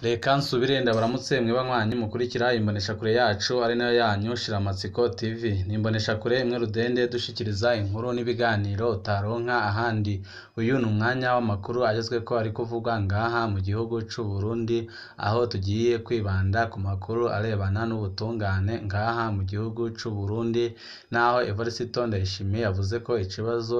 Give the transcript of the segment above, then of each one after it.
Reka nsubire ndabaramutse mwe banywanyi mukurikira imboneshakure yacu ari nayo yanyu Shiramatsiko TV. Ni imboneshakure imwe rudende dushikiriza inkuru n'ibiganiro utaronka ahandi. Uyu ni umwanya w'amakuru agezweko ari kuvugwa ngaha mu gihugu c'u Burundi, aho tugiye kwibanda ku makuru arebana n'ubutungane ngaha mu gihugu c'u Burundi, naho Evariste Ndayishimiye yavuze ko ikibazo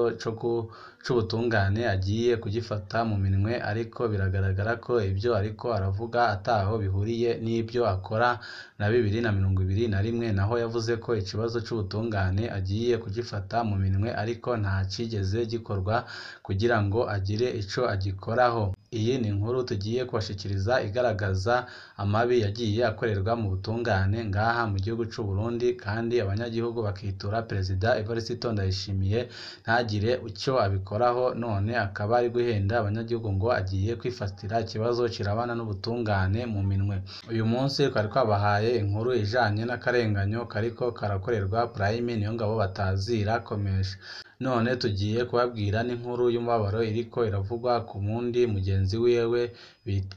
c'ubutungane agiye kugifata mu minwe, ariko biragaragara ko ivyo ariko aravuga ataho bihuriye n'ibyo akora na 2021, naho yavuze ko ikibazo c'ubutungane agiye kugifata mu minwe ariko nta cigeze gikorwa kugira ngo agire ico agikoraho. Iyi ni inkuru tugiye kubashikiriza igaragaza amabi yagiye akorerwa mu butungane ngaha mu gihugu c'u Burundi, kandi abanyagihugu bakitura Perezida Evariste Ndayishimiye ntagire ico abikoraho, none akaba ari guhenda abanyagihugu ngo agiye kwifatira ikibazo kirabana n'ubutungane mu minwe. Uyu munsi twari twabahaye inkuru ijanye n'akarenganyo kariko karakorerwa Prime Niyongabo batazira Komesha. None tugiye kubabwira n'inkuru y'umubabaro iriko iravugwa ku wundi mugenzi wiwe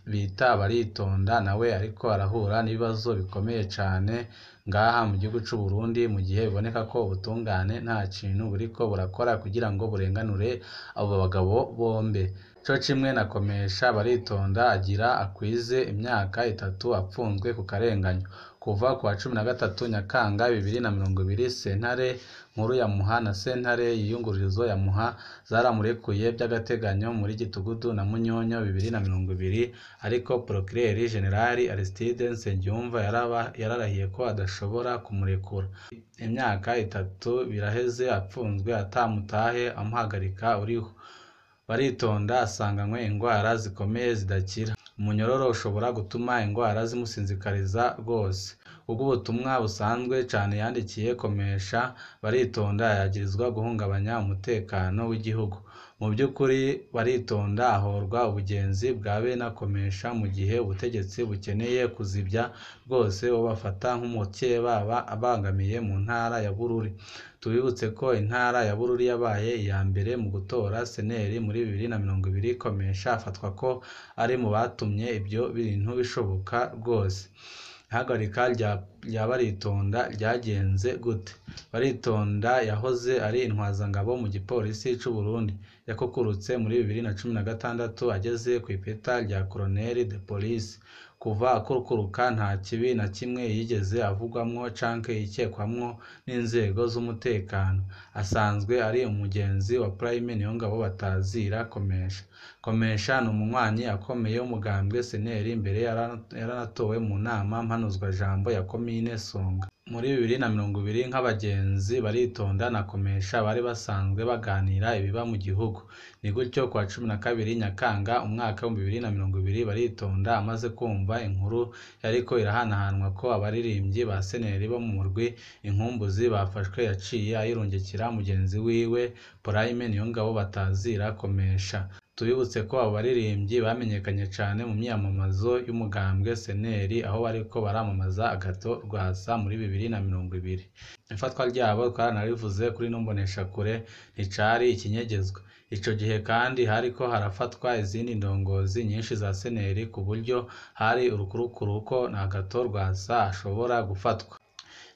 bita Baritonda, nawe ariko arahura n'ibibazo bikomeye cane ngaha mu gihugu c'u Burundi, mu gihe biboneka ko ubutungane nta kintu buriko burakora kugira ngo burenganure abo bagabo bombe. Co kimwe na Komesha, Baritonda agira akwize imyaka 3 apfunzwe ku karenganyo. Kuva kuwa 13 Nyakanga 2020, sentare nkuru ya Muha na sentare y'iyungururizo ya Muha zaramurekuye vy'agateganyo muri Gitugudu na Munyonyo 2020, ariko Procureur General Aristide Nsengiyumva yararahiye ko adashobora kumurekura. Imyaka 3 biraheze apfunzwe atamutahe amuhagarika uriho. Baritonda asanganywe ingwara zikomeye zidakira. Umunyororo ushobora gutuma ingwara zimusinzikariza rwose. Kubw'ubutumwa busanzwe cane yandikiye Komesha, Baritonda yagirizwa guhungabanya umutekano w'igihugu. Mu vy'ukuri Baritonda ahorwa ubugenzi bwa bene Komesha mu gihe ubutegetsi bukeneye kuzivya rwose uwo bafata nk'umukeba abangamiye mu ntara ya Bururi. Tubibutse ko intara ya Bururi yabaye iya mbere mu gutora seneri muri 2020, Komesha afatwa ko ari mu batumye ivyo bintu bishoboka rwose. Ihagarika rya Baritonda ryagenze gute? Baritonda yahoze ari intwazangabo mu gipolisi c'u Burundi. Yakukurutse muri 2016 ageze kw'ipeta rya Colonel de Police. Kuva akukuruka nta kibi na kimwe yigeze avugwamwo canke yikekwamwo n'inzego z'umutekano. Asanzwe ari umugenzi wa Prime Niyongabo batazira Komesha. Komesha ni umunywanyi akomeye w'umugambwe seneri, mbere yaranatowe mu nama mpanuzwajambo ya komine Songa. Muri 2020 nk'abagenzi Baritonda na Komesha bari basanzwe baganira ibiba mu gihugu. Ni gutyo kuwa 12 Nyakanga umwaka wa 2020, Baritonda amaze kumva inkuru yariko irahanahanwa ko abaririmbyi ba seneri bo mu murwi Inkumbuzi bafashwe, yaciye ayirungikira mugenzi wiwe Prime Niyongabo batazira Komesha. Tubibutse ko abo baririmbyi bamenyekanye cane mu myiyamamazo y'umugambwe seneri, aho bariko baramamaza Agathon Rwasa muri 2020. Ifatwa ryabo twaranarivuze kuri ino mboneshakure, nticari ikinyegezwa. Ico gihe kandi hariko harafatwa izindi ndongozi nyinshi za seneri, ku buryo hari urukurukuru ko na Agathon Rwasa ashobora gufatwa.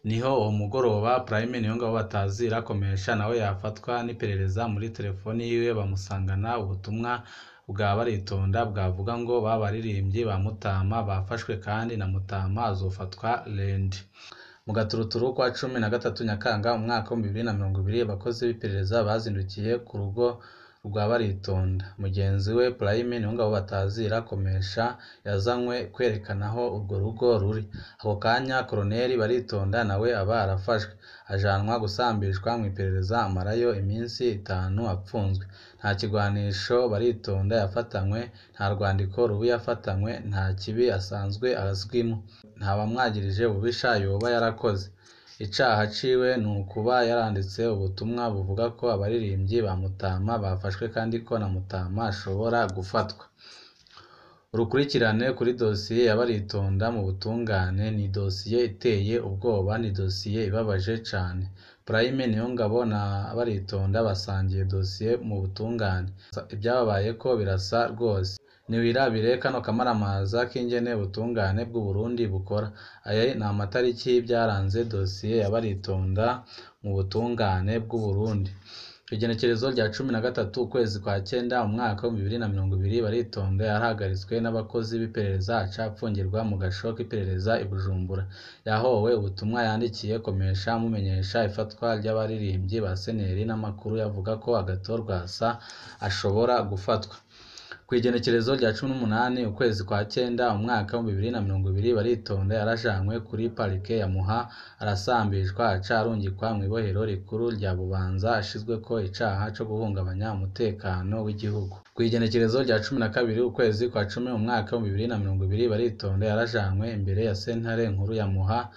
Niho uwo mugoroba Prime Niyongabo batazira Komesha nawe yafatwa n'iperereza, muri telefoni yiwe bamusangana ubutumwa bwa Baritonda bwavuga ngo ba baririmbyi ba Mutama bafashwe kandi na Mutama azofatwa lundi. Mu gaturuturu kwa 13 Nyakanga umwaka wa 2020, abakozi b'iperereza bazindukiye ku rugo rwa Baritonda. Mugenzi we Prime Niyongabo batazira Komesha yazanywe kwerekana aho urwo rugo ruri. Ako kanya Colonel Baritonda nawe aba arafashwe, ajanwa gusambishwa mw'iperereza, amarayo iminsi 5 apfunzwe. Nta kigwanisho Baritonda yafatanywe, nta rwandiko rubi yafatanywe, nta kibi asanzwe azwimwo, nta bamwagirije ububisha yoba yarakoze. Icaha ciwe ni ukuba yaranditse ubutumwa buvuga ko abaririmbyi ba Mutama bafashwe kandi ko na Mutama ashobora gufatwa. Urukurikirane kuri dosiye ya Baritonda mu butungane ni dosiye iteye ubwoba, ni dosiye ibabaje cane. Prime Niyongabo na Baritonda basangiye dosiye mu butungane. Ivyababayeko birasa rwose. Niwirabire kano kamaramaza k'ingene ubutungane bw'Uburundi bukora. Aya ni amatariki y'ivyaranze dosiye ya Baritonda mu butungane bw'Uburundi. Igenekerezo rya 13 ukwezi kwa cenda umwaka wa 2020, Baritonda yarahagaritswe n'abakozi b'iperereza aca apfungirwa mu gasho k'iperereza i Bujumbura. Yahowe ubutumwa yandikiye Komesha amumenyesha ifatwa ry'abaririmbyi ba Seneri n'amakuru yavuga ko Agathon Rwasa ashobora gufatwa. Kw'igenekerezo rya 18 ukwezi kwa cenda umwaka wa 2020, Baritonda yarajanywe kuri parike ya Muha arasambishwa aca arungikwa mw'ibohero rikuru rya Bubanza ashizweko icaha co guhungabanya umutekano w'igihugu. Kw'igenekerezo rya 12 ukwezi kwa cumi umwaka wa 2020, Baritonda yarajanywe imbere ya sentare nkuru ya Muha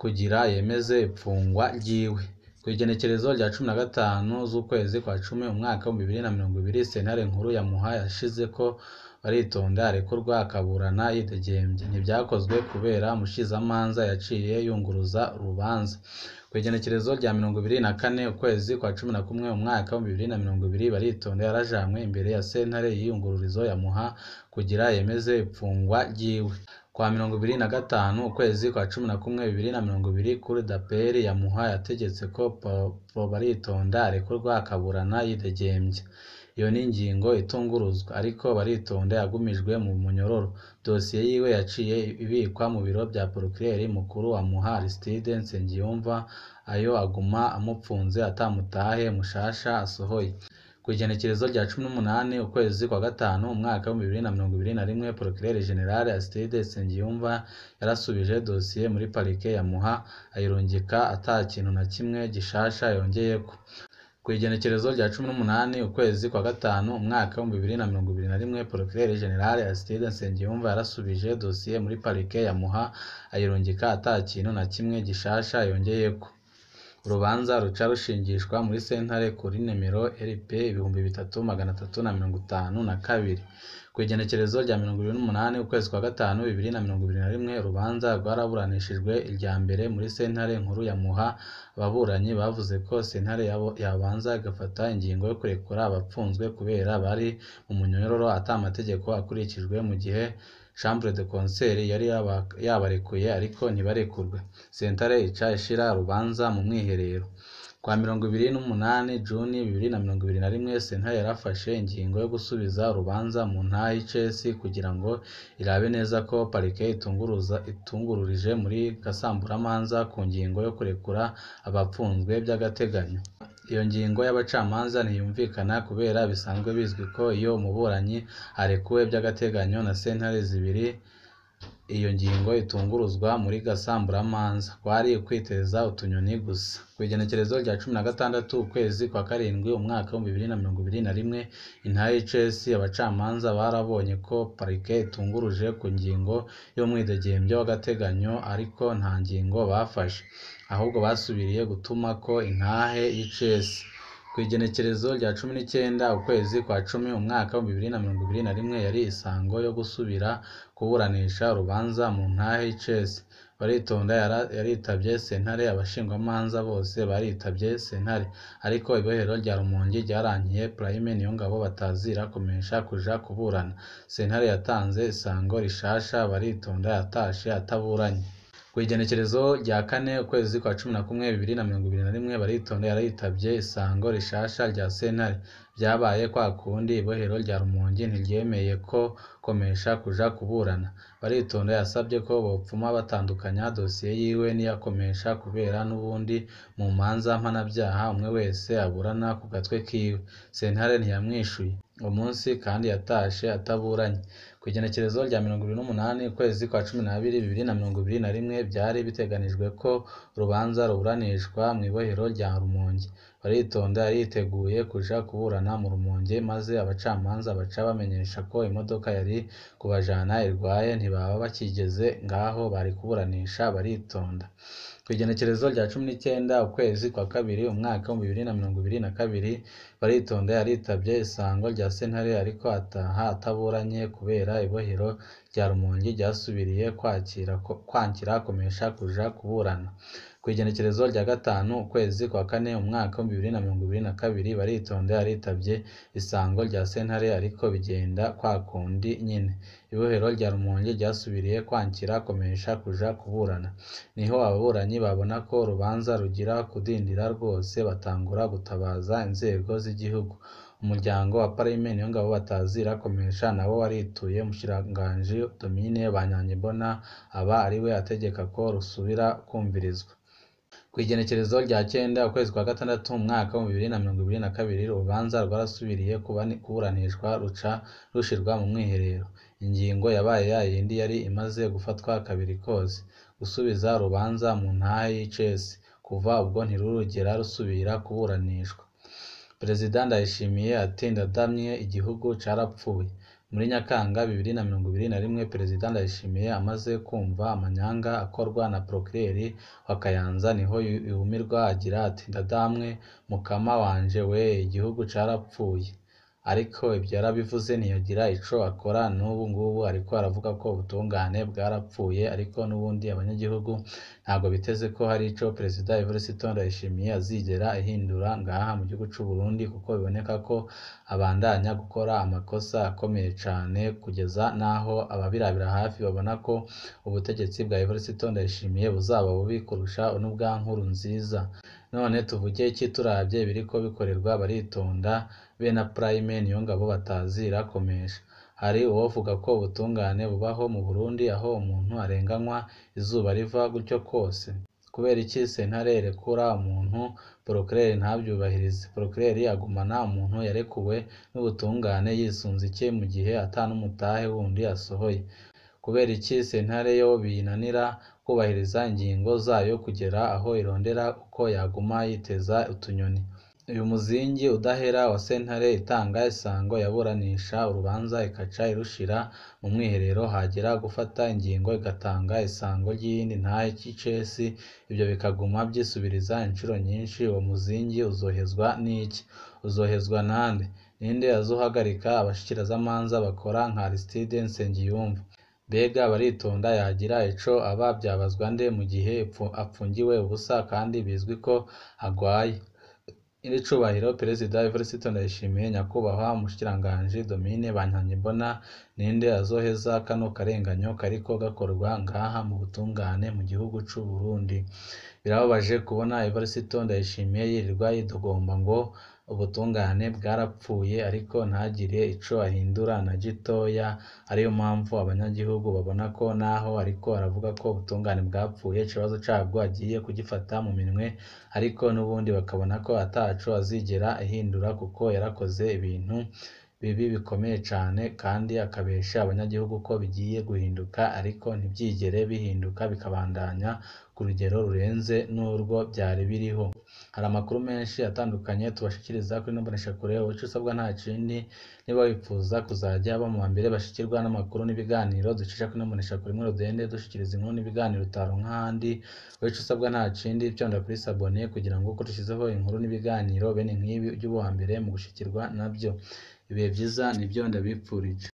kugira yemeze ipfungwa ryiwe. Kw'igenekerezo rya 15 z'ukwezi kwa cumi umwaka wa 2020, sentare nkuru ya Muha yashizeko Baritonda arekurwa akaburana yidegemvya. Ntivyakozwe kubera umushikizamanza yaciye yunguruza urubanza. Kw'igenekerezo rya 24 ukwezi kwa 11 umwaka wa 2020, Baritonda yarajanywe imbere ya sentare y'iyungururizo ya Muha kugira yemeze ipfungwa ryiwe. Kwa 25 ukwezi kwa 11 2020, Cour d'appel ya Muha yategetse ko Baritonda arekurwa akaburana yidegemvya. Iyo ni ingingo itunguruzwa, ariko Baritonda yagumijwe mu munyororo. Dosiye yiwe yaciye ibikwa mu biro vya Procureur mukuru wa Muha Aristide Nsengiyumva, ayo aguma amupfunze atamutahe mushasha asohoye. Kw'igenekerezo rya 18 ukwezi kwa gatanu umwaka wa 2021, Procureur General Aristide Nsengiyumva yarasubije dosiye muri parike ya Muha ayirungika ata kintu na kimwe gishasha yongeyeko. Kw'igenekerezo rya 18 ukwezi kwa gatanu umwaka wa 2021, Procureur General Aristide Nsengiyumva yarasubije dosiye muri parike ya Muha ayirungika ata kintu na kimwe gishasha yongeyeko. Urubanza ruca rushingishwa muri sentare kuri nimero RP 3352. Kw'igenekerezo rya 28 ukwezi kwa gatanu 2021, urubanza rwaraburanishijwe irya mbere muri sentare nkuru ya Muha. Ababuranyi bavuze ko sentare yabanza igafata ingingo yo kurekura abapfunzwe kubera bari mu munyororo ata mategeko akurikijwe, mu gihe Chambre de Conseil yari yabarekuye ariko ntibarekurwe. Sentare ica ishira urubanza mu mwiherero. Kwa 28 Juni 2021, sentare yarafashe ingingo yo gusubiza urubanza mu ntahe y'icesi kugira ngo irabe neza ko parike itungururije muri gasamburamanza ku ngingo yo kurekura abapfunzwe by'agateganyo. Iyo ngingo y'abacamanza ntiyumvikana kubera bisanzwe bizwi ko iyo umuburanyi arekuwe by'agateganyo na sentare zibiri, iyo ngingo itunguruzwa muri gasamburamanza. Kwari ukwiteza utunyoni gusa. Kw'igenekerezo rya 16 ukwezi kwa karindwi umwaka wa 2021, intahe y'icesi abacamanza barabonye ko parike itunguruje ku ngingo y'umwidegemvyo w'agateganyo, ariko nta ngingo bafashe, ahubwo basubiriye gutumako intahe y'icesi. Kw'igenekerezo rya 19 ukwezi kwa cumi umwaka wa 2021, yari isango yo gusubira kuburanisha urubanza mu ntahe y'icesi. Baritonda yaritavye sentare, abashingwamanza bose baritavye sentare, ariko ibohero rya Rumonge ryarankiye Prime Niyongabo batazira Komesha kuja kuburana. Sentare yatanze isango rishasha, Baritonda yatashe ataburanye. Kw'igenekerezo rya 4 ukwezi kwa 11 2021, Baritonda yaritavye isango rishasha rya sentare. Vyabaye kwa kundi, ibohero rya Rumonge ntiryemeye ko Komesha kuja kuburana. Baritonda yasavye ko bopfuma batandukanya dosiye yiwe n'iya Komesha kubera n'ubundi mu manza mpanavyaha umwe wese aburana ku gatwe kiwe. Sentare ntiyamwishuye. Uwo munsi kandi yatashe ataburanye. Kw'igenekerezo rya 28 ukwezi kwa 12 2021, vyari biteganijwe ko urubanza ruburanishwa mw'ibohero rya Rumonge. Baritonda yari yiteguye kuja kuburana mu Rumonge, maze abacamanza baca bamenyesha ko imodoka yari kubajana irwaye, ntibaba bakigeze ngaho bari kuburanisha Baritonda. Kw'igenekerezo rya 19 ukwezi kwa kabiri umwaka wa 2022, Baritonda yaritavye isango rya sentare ariko ataha ataburanye kubera ibohero rya Rumonge ryasubiriye kwankira Komesha kuja kuburana. Kw'igenekerezo rya 5 ukwezi kwa 4 umwaka 2022 Baritonda yaritavye isango rya sentare ariko bigenda kwa kundi nyene. Ibohero rya Rumonge ryasubiriye kwankira Komesha kuja kuburana. Niho ababuranyi babona ko urubanza rugira kudindira rwose batangura gutabaza inzego z'igihugu. Umuryango wa Prime Niyongabo batazira Komesha nawo warituye umushikiranganji Domine Banyankimbona aba ariwe ategeka ko rusubira kumvirizwa. Kw'igenekerezo rya 9 ukwezi kwa 6 umwaka 2022 urubanza rwarasubiriye kuburanishwa ruca rushirwa mu mwiherero. Ingingo yabaye yayindi yari imaze gufatwa kabiri kose, gusubiza urubanza mu ntahe y'icesi. Kuva ubwo ntirurigera rusubira kuburanishwa. Perezida Ndayishimiye ati ndadamye igihugu carapfuye. Muri Nyakanga 2021 Perezida Ndayishimiye amaze kumva amanyanga akorwa na Procureur wa Kayanza niho yumirwa agira ati ndadamwe mukama wanje we igihugu carapfuye. Ariko ibyo yarabivuze ntiyagira ico akora, n'ubu ngubu ariko aravuga ko ubutungane bwarapfuye, ariko n'ubundi abanyagihugu ntabwo biteze ko hari ico Perezida Evariste Ndayishimiye azigera ahindura ngaha mu gihugu c'u Burundi, kuko biboneka ko abandanya gukora amakosa akomeye cane kugeza n'aho ababirabira hafi babona ko ubutegetsi bwa Evariste Ndayishimiye buzaba bubi kurusha n'ubwa Nkurunziza. None tuvuge iki turavye ibiriko bikorerwa Baritonda be na Prime Niyongabo batazira Komesha? Hari uwovuga ko ubutungane bubaho mu Burundi aho umuntu arenganywa izuba riva gutyo kose? Kubera iki sentare irekura umuntu Procureur ntavyubahirize? Procureur agumana umuntu yarekuwe n'ubutungane yisunze iki mu gihe ata n'umutahe wundi asohoye? Kubera iki sentare yo biyinanira kubahiriza ingingo zayo kugera aho irondera uko yaguma yiteza utunyoni? Uyu muzingi udahera wa sentare itanga isango yaburanisha urubanza ikaca irushira mu mwiherero, hagera gufata ingingo igatanga isango ry'iyindi ntahe y'icesi, ivyo bikaguma vyisubiriza incuro nyinshi. Uwo muzingi uzohezwa n'iki? Uzohezwa nande? Ninde azohagarika abashikirizamanza bakora nka Aristide Nsengiyumva? Mbega Baritonda yagira ico aba vyabazwa nde mu gihe apfungiwe ubusa kandi bizwi ko agwaye? Nyiricubahiro Perezida Evariste Ndayishimiye, Nyakubahwa Umushikiranganji Domine Banyankimbona, ninde azoheza kano karenganyo kariko gakorwa ngaha mu butungane mu gihugu c'u Burundi? Birababaje kubona Evariste Ndayishimiye yirirwa yidogomba ngo ubutungane bwarapfuye ariko ntagire ico ahindura na gitoya, ariyo mpamvu abanyagihugu babona ko naho ariko aravuga ko ubutungane bwapfuye ikibazo cabwo agiye kugifata mu minwe, ariko n'ubundi bakabona ko ataco azigera ahindura kuko yarakoze ibintu bibi bikomeye cane kandi akabesha abanyagihugu ko bigiye guhinduka ariko ntivyigere bihinduka, bikabandanya ku rugero rurenze n'urwo vyari biriho. Hari amakuru menshi atandukanye tubashikiriza kuri ino mboneshakure, ico usabwa nta kindi, niba wipfuza kuzaja uba mu bambere bashikirwa n'amakuru n'ibiganiro ducisha kuri ino mboneshakure imwe rudende dushikiriza inkuru n'ibiganiro utaronka ahandi, ico usabwa nta kindi vyonda kuri sabone kugira ngo uko dushizeho inkuru n'ibiganiro bene nk'ibi uje uba uwambere mu gushikirwa navyo. Ibihe vyiza nivyo ndabipfurije.